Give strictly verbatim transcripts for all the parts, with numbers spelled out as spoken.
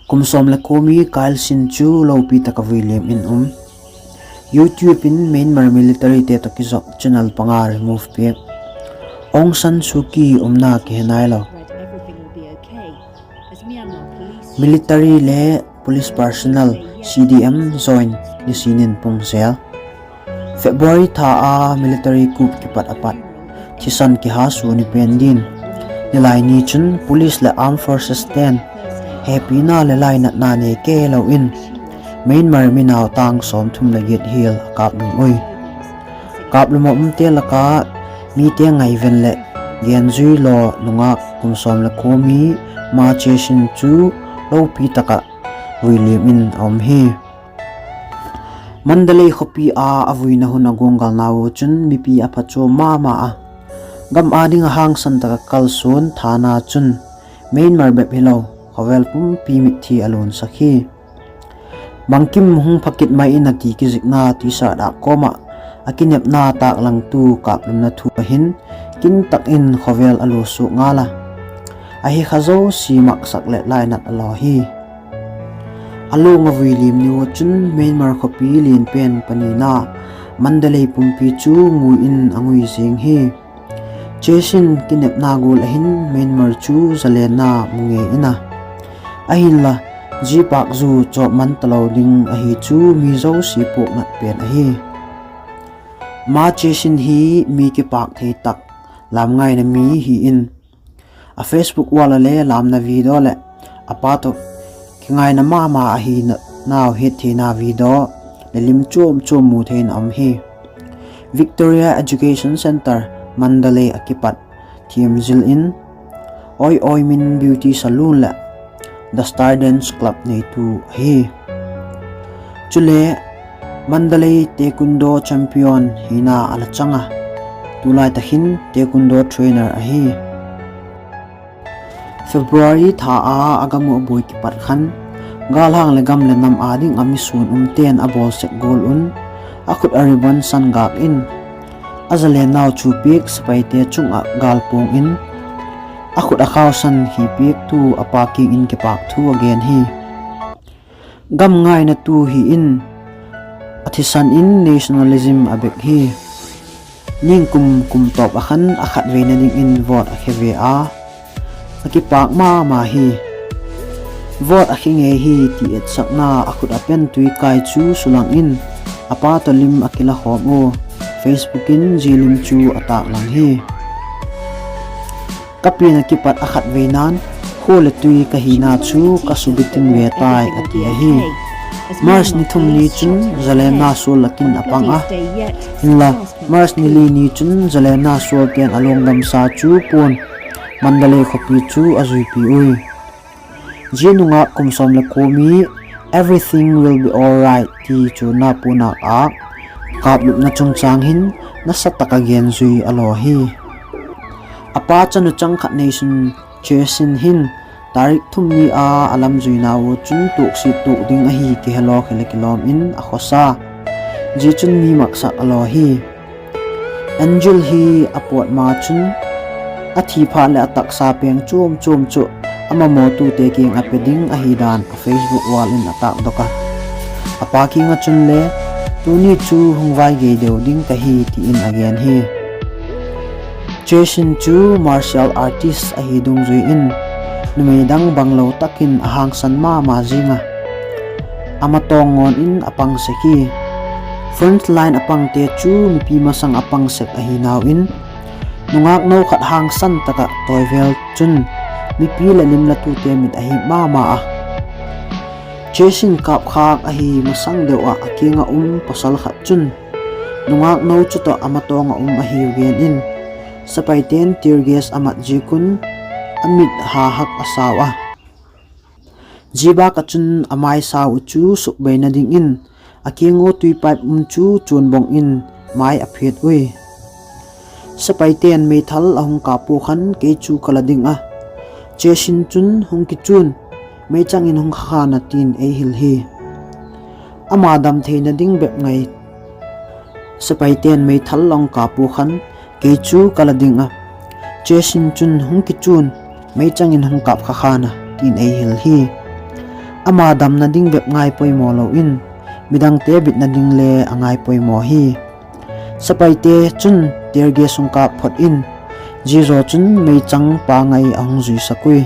Kum sawm le kua mi Kyaal Sin chu lopi tak a vui liam in um. YouTube in Myanmar militaryte tawh kizop channel panga remove piak. Aung San Suu Kyi umna kihe nailo. Military le police personnel, C D M join nisin in pung zel. February tha a military coup kipat a pat thisan kiha sua ni pen din, nilai ni chun police leh armed forces te'n hepina leh lainatna nei kei lo in Myanmar mi nautang sawmthum leh giat hial a kâplum ui. Kâplum a umte lak a mite ngaiven leh genzui law nungak kum sawm le kua mi Ma Kyaal Sin chu lopi tak ah vui liam in a um hi. Mandalay khawpi a a vuina hun a guanggalnau chun mipi a phachuam ma ma a, gam â ding a hangsan tak a kalsuan thana chun Myanmar bep hilo, khawvel pumpi mitthi a luansak hi. Bangkim hung pha kit mai in a ti kizikna T-shirt âk kawm ah a kinepna tâklangtu kâplumna thu a hin kin tak in khawvel a luasuak ngal a, ahi kha zosia maksak leh lainat a law hi. A luang a vui liam ni ua chun Myanmar khawpi lian pen panina Mandalay pumpi chu ngui in a ngui zing hi. Kyaal Sin kinepna gual a hin Myanmar chu zalenna mu ngei in a, ahinla, zia pâk zu chawp man talo ding ahi chu mi zosia puaknat pen ahi. Ma Kyaal Sin hi mi kipâk thei tak, lamngaina mi hi in, a Facebook wall ah le lamna video leh a pa tawh kingaina ma ma ahi nau hettheina video leh lim chuam chuam mu thei in a um hi. Victoria Education Centre, Mandalay a kipat thiam zil in Oi Oi Min Beauty Salon leh The Stardance Club neitu ahi. Chule, Mandalay Taekwondo champion hina a la chang a, tulai tak hin Taekwondo trainer ahi. February tha a a gam uh a buai kipat khan, gâlhang leh gam leh nam â ding a mi suan umte'n a bawl sek gual un, a khut a ribbon san gâk in, a zalennau chu piak sepaite chung ah gâl puang in, a khut a khausan hi piaktu a pa kiang in kipâk thu a gen hi. Gam ngainatu hi in, a thisan in nationalism a bek hi. Ningkum kum tawp ah khan a khatveina dingin vote a khe ve a, a kipâk ma ma hi. Vote a khe ngei hi ti etsakna a khut a pen tui kai chu sulang in, a pa tawh lim a kila khawm ua, Facebook in zia lim chu a tâklang hi. Ka pian ah kipat a khatveina'n, khua leh tui ka hina chu ka subitin ve tai, a ti ahi. March ni thum ni chun zalenna sual lak in a pang a, hinla, March ni li ni chun zalenna sualte'n a luangdamsa chu pua'n Mandalay khawpi chu a zuipi ui. Zia nungak kum sawm leh kua mi Everything Will Be Alright ti chu na puanâk a kâplupna chungchâng hin nasa tak a genzui a law hi. A pa chanu chang khat neisun Kyaal Sin hin tarik thum ni a a lamzuina ua chun tuaksiat tuak ding ahi kihelaw khile kilawm in a khawsa. Zia chun mi maksak a law hi. Angel hi a pawt ma chun, a thi phat leh a taksa peng chuam chuam chu a mamawtute kiang a pe ding ahi dan a Facebook wall in a tâkdok a. A pa kiang ah chunle, tuni chu hung vai gei deu ding ka hi, ti in a gen hi. Kyaal Sin chu martial artist ahi dungzui in, numei dang banglo tak in a hangsan ma ma zing a, a matawng ngawn in a pang sek hi. Front line a pangte chu mipi masang a pang sek ahi nau in, nungakno khat hangsan tak ah tawi vel chun mipi leh limlatute mit a hip ma ma a. Kyaal Sin kâpkhâk ahi masang deu ah a kiang ah um pasal khat chun, nungakno chu tawh a matawng ah um ahiu gen in, sepaite'n tear gas a mat ziak un a mit ha hak a sau a. Zia bâk ah chun a mai sau uh chu sukbeina dingin a kiang ua tui pipe um chu chuan bawng in mai a phiat ui. Sepaite'n meithal a hung kâp ua khan kei chu ka la ding a, Kyaal Sin chun, hung kichuan, meichang in hung kha khan a, ti'n ei hil hi. Ama dam theina ding bep ngai sepaite'n meithal a hung kâp ua khan kei chu ka la ding a, Kyaal Sin chun, hung kichuan, meichang in hung kâp kha khan a, ti'n ei hil hi. Ama damna ding bep ngai poimaw lo in, midangte bitna ding le a ngai poimaw hi. Sepaite chun tear gas hung kâp phot in, zia zaw chun meichang pangai a hung zuisak ui.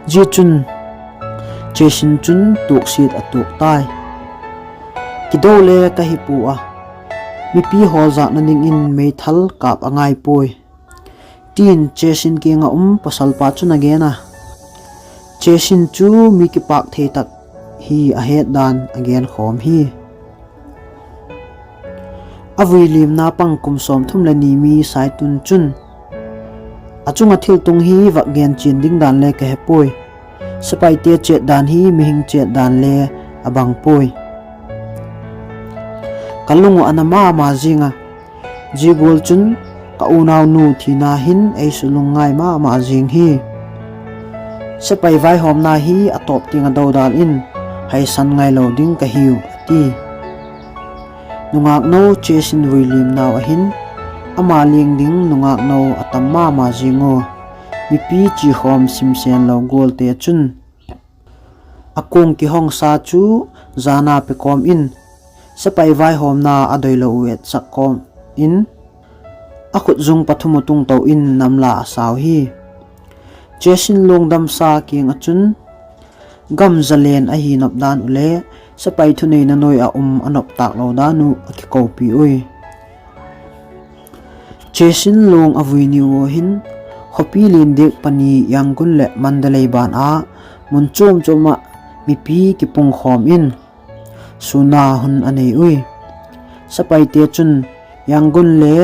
Zia chun Chesin chun tuaksiat a tuak tai. Kido le ka hi pua a, mipi hawl zâkna dingin meithal kâp a ngai puai, ti'n Chesin kiang ah um pasalpa chun a gen a. Chesin chu mi kipâk thei tak hi a het dan a genkhawm hi. A vui liamna pang kum sawmthum leh ni mi Saitun chun a chung ah thiltung hi vak gen chian ding dan le ka he puai. Sepaite chiat dan hi mihing chiat dan le a bang puai. Ka lung uh a na ma ma zing a, zia gual chun ka unaunu thina hin ei sulungngai ma ma zing hi. Sepai vaihawmna hi a tawp tiang a dodal in haisan ngailo ding ka hiu, a ti. Nungâkno Chesin vui liamnau ah hin ama liang ding nungâkno a tam ma ma zing ua, mipi chiakhawm simsenlo gualte chun a kuang kihongsa chu jana pe kawm in, sepai vaihawmna a doilo uh etsak kawm in, a khutzung pathum uh tungto in namla a sau hi. Chesin luang damsa kiang ah chun, gam zalen ahi nop dan uh le sepai thuneina nuai ah um a nop tâk lo dan uh a kikopi ui. Chesin luang a vui ni ua hin, khawpi lian diak pani Yangon leh Mandalay ban ah mun chuam chuam ah mipi kipungkhawm in, sûnna hun a nei ui. Sepaite chun Yangon le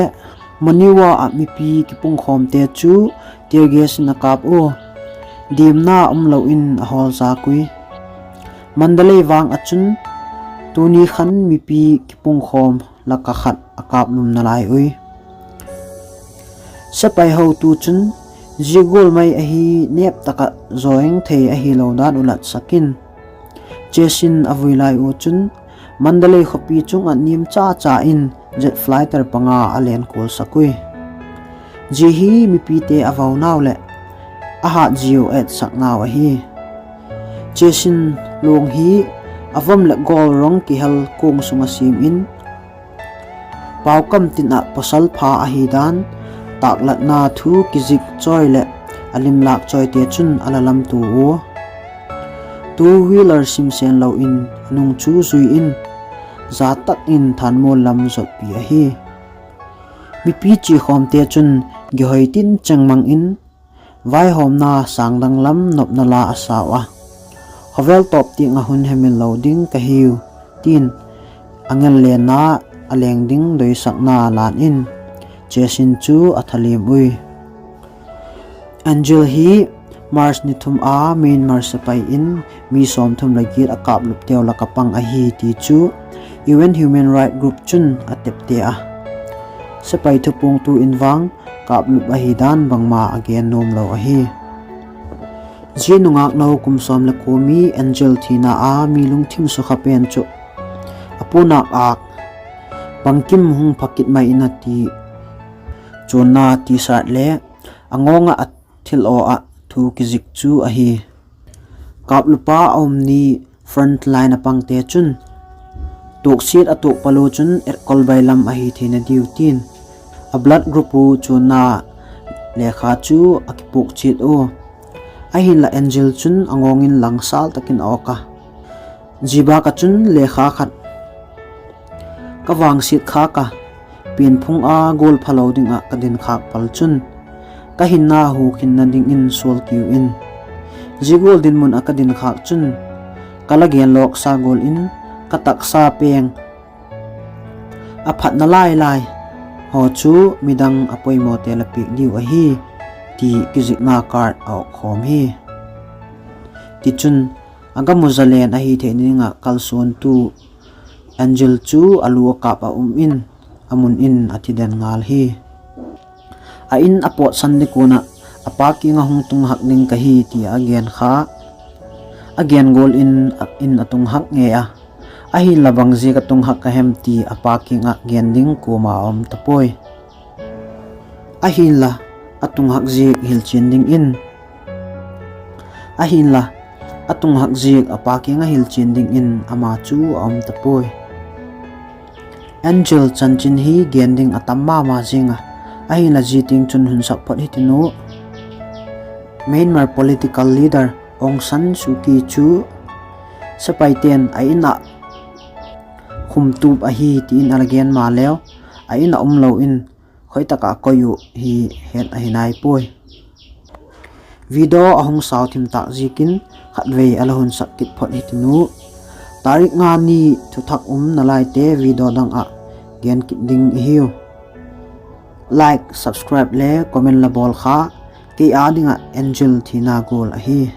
Monywa ah mipi kipungkhawmte chu tear gas in a kâp ua, diamna umlo in a hawlzâk ui. Mandalay vang ah chun tuni khan mipi kipungkhawm lak ah khat a kâplum nalai ui. Sepai hotu chun zia gual mai ahi nêp tak ah zaweng thei ahilo dan uh latsak in, Chesin a vui lai ua chun Mandalay khawpi chung ah niam cha cha in jet fighter panga a len kualsak ui. Zia hi mipite a vaunau leh a hatziau etsaknau ahi. Chesin luang hi a vam leh gold rong kihel kuang sung ah siam in, paukam tin ah pawsal pha ahi dan tâklatna thu kizik chawi leh a limlâk chawite chun a la lamtua ua, two wheeler simsenlo in a nung chu zui in, za tak in Thanmual lam zotpi ahi. Mipi chiakhawmte chun gihoi tin chengmang in, vaihawmna sângdang lam nopna la a sau a, khawvel tawp tiang ah hun hemil lo ding ka hiu, ti'n a ngenlenna a leng ding doisakna lan in Chesin chu a thaliam ui. Angel hi March ni thum a Myanmar sepai in mi sawmthum leh giat a kâplupteu lak ah pang ahi ti chu U N Human Rights Group chun a tepte a, sepai thupuangtu in vang kâplup ahi dan bangma a gen nuamlo ahi. Zia nungâkno kum sawm leh kua mi Angel thina a mi lungthim sukha pen chu a puanâk âk bangkim hung pha kit mai in a ti, chuanna T-shirt le a ngawng ah a thil aw ah thu kizik chu ahi. Kâplupa a um ni front line ah pangte chun tuaksiat a tuak pal ua chun etkol bailam ahi theina diu ti'n a blood group uh chuanna lekha chu a kipuak chiat ua. Ahinla Angel chun a ngawng in langsâl tak in a awk a, zia bâk ah chun lekha khat ka vangsiat khâk a, pianphung a gual phalo ding ah ka dinkhâk pal chun ka hinna hukhinna dingin sual kiu in, zia gual dinmun ah ka dinkhâk chun ka la genlawksa gual in ka taksa peng a phatna lai lai haw chu midang a poimawte la piak diu ahi, ti kizikna card a awk khawm hi. Tichun, a gam uh zalen ahi theina ding ah kalsuantu Angel chu a lu a kâp ah um in, a mun in a thi den ngal hi. A in a pawtsan ding kuan ah a pa kiang ah hung tunghak ding ka hi ti a gen kha. A gen gual in a in a tunghak ngei a, ahinla bang ziak a tunghak ka hem ti a pa kiang ah gen ding kuama a um ta puai. Ahinla, a tunghak ziak hilchian dingin, ahinla, A tung hak ziak a pa kiang ah hilchian dingin ama chu a um ta puai. Angel chanchin hi gen ding a tam ma ma zing a, ahinla zia tiang chun hun sak phot hitiu. Myanmar political leader Aung San Suu Kyi chu sepaite'n a in ah khumtup ahi ti in a la gen maleu, a in ah umlo in khoi tak ah koi uh hi het ahi nai puai. Video a hung sau thim tâk ziakin khatvei a la hun sak kit phot hitiu. Tarik nga ni thuthak um nalaite video dang ah gen kit ding i hiu. Like, subscribe le comment la bawl kha, kei â ding ah Angel thina gual ahi.